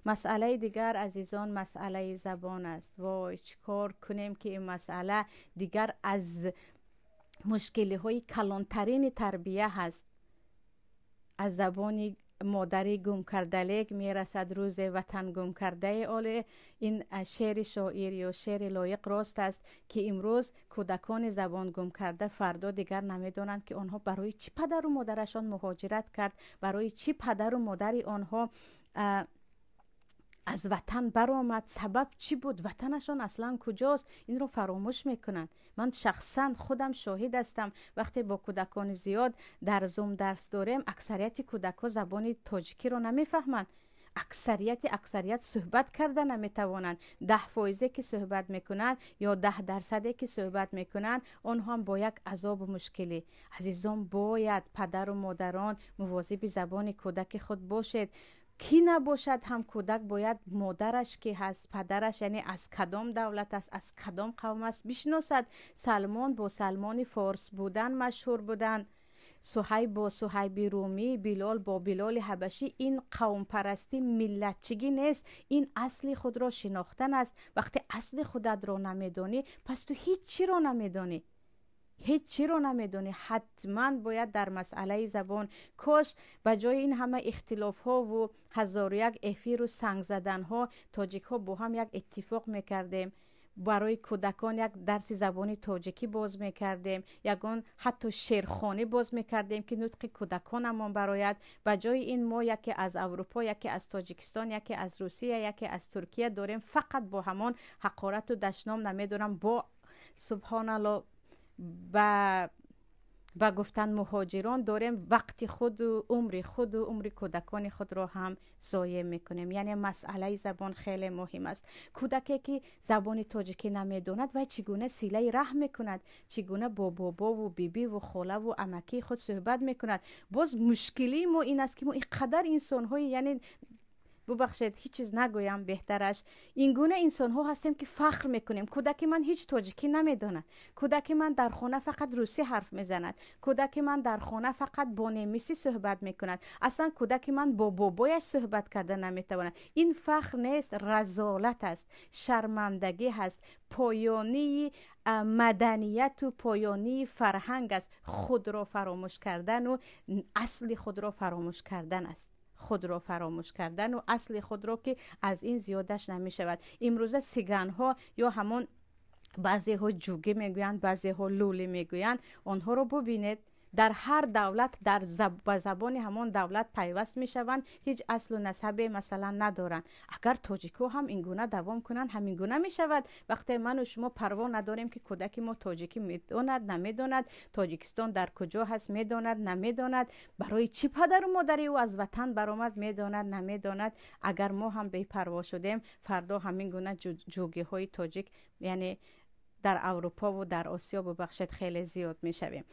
Масъалаи дигар, азизон, масъалаи забон аст. Вой, чӣ кор кунем, ки ин масъала дигар аз мушкилиҳои калонтарини тарбия ҳаст. Аз забони модарӣ гум кардалек, мерасад рӯзе ватан гум кардае. Оле, ин шеъри шоир ё шеъри Лоиқ рост аст, ки имрӯз кӯдакони забон гум карда фардо дигар намедонанд, ки онҳо барои чӣ падару модарашон муҳоҷират кард, барои чӣ падару модари онҳо аз ватан баромад, сабаб чӣ буд, ватанашон аслан куҷост, инро фаромӯш мекунанд. Ман шахсан худам шоҳид ҳастам. Вақте бо кӯдакони зиёд дар Зум дарс дорем, аксарияти кӯдакҳо забони тоҷикиро намефаҳманд, аксарият суҳбат карда наметавонанд. 10 фоизе ки суҳбат мекунанд ё 10 дарсаде ки суҳбат мекунанд, онҳо ҳам бо як азобу мушкилӣ. Азизон, бояд падару модарон мувозиби забони кӯдаки худ бошед. Кӣ набошад ҳам, кӯдак бояд модараш ки ҳаст, падараш, яъне аз кадом давлат аст, аз кадом қавм аст, бишносад. Салмон бо Салмони форс будан машҳур буданд, Суҳайб бо Суҳайби румӣ, Билол бо Билоли ҳабашӣ. Ин қавмпарастӣ, миллатчигӣ нест, ин асли худро шинохтан аст. Вақте асли худатро намедонӣ, пас ту ҳеҷ чиро намедонӣ, ҳеҷ чиро намедонӣ. Ҳатман бояд дар масъалаи забон, кош ба ҷои ин ҳама ихтилофҳову ҳазору як эфиру санг заданҳо тоҷикҳо бо ҳам як иттифоқ мекардем, барои кӯдакон як дарси забони тоҷикӣ боз мекардем, ягон ҳатто шеърхонӣ боз мекардем, ки нутқи кӯдаконамон барояд. Ба ҷои ин мо яке аз Аврупо, яке аз Тоҷикистон, яке аз Русия, яке аз Туркия дорем, фақат бо ҳамон ҳақорату дашном, намедонам, бо субҳоналло, ба гуфтан муҳоҷирон дорем, вақти худу умри худу умри кӯдакони худро ҳам зоеъ мекунем. Яъне масъалаи забон хеле муҳим аст. Кӯдаке ки забони тоҷикӣ намедонад, вай чӣ гуна силаи раҳм мекунад, чӣ гуна бо бобову бибиву холаву амакии худ суҳбат мекунад? Боз мушкилии мо ин аст, ки мо ин қадар инсонҳои, яъне бубахшед, ҳеҷ чиз нагӯям беҳтараш, ин гуна инсонҳо ҳастем, ки фахр мекунем: кӯдаки ман ҳеҷ тоҷикӣ намедонад, кӯдаки ман дар хона фақат русӣ ҳарф мезанад, кӯдаки ман дар хона фақат бо немисӣ суҳбат мекунад, аслан кӯдаки ман бо бобояш суҳбат карда наметавонад. Ин фахр нест, разолат аст, шармандагӣ ҳаст, поёнии маданияту поёнии фарҳанг аст, худро фаромӯш кардану асли худро фаромӯш кардан аст, худро фаромӯш кардану асли худро, ки аз ин зиёдаш намешавад. Имрӯза сиганҳо ё ҳамон баъзеҳо ҷугӣ мегӯянд, баъзеҳо лули мегӯянд, онҳоро бубинед, дар ҳар давлат ба забони ҳамон давлат пайваст мешаванд, ҳеҷ аслу насабе, масалан, надоранд. Агар тоҷикҳо ҳам ин гуна давом кунанд, ҳамин гуна мешавад. Вақте ману шумо парво надорем, ки кӯдаки мо тоҷикӣ медонад, намедонад, Тоҷикистон дар куҷо ҳаст медонад, намедонад, барои чӣ падару модари ӯ аз ватан баромад медонад, намедонад, агар мо ҳам бепарво шудем, фардо ҳамин гуна ҷугиҳои тоҷик, яъне дар Аврупову дар Осиё, бубахшед, хеле зиёд мешавем.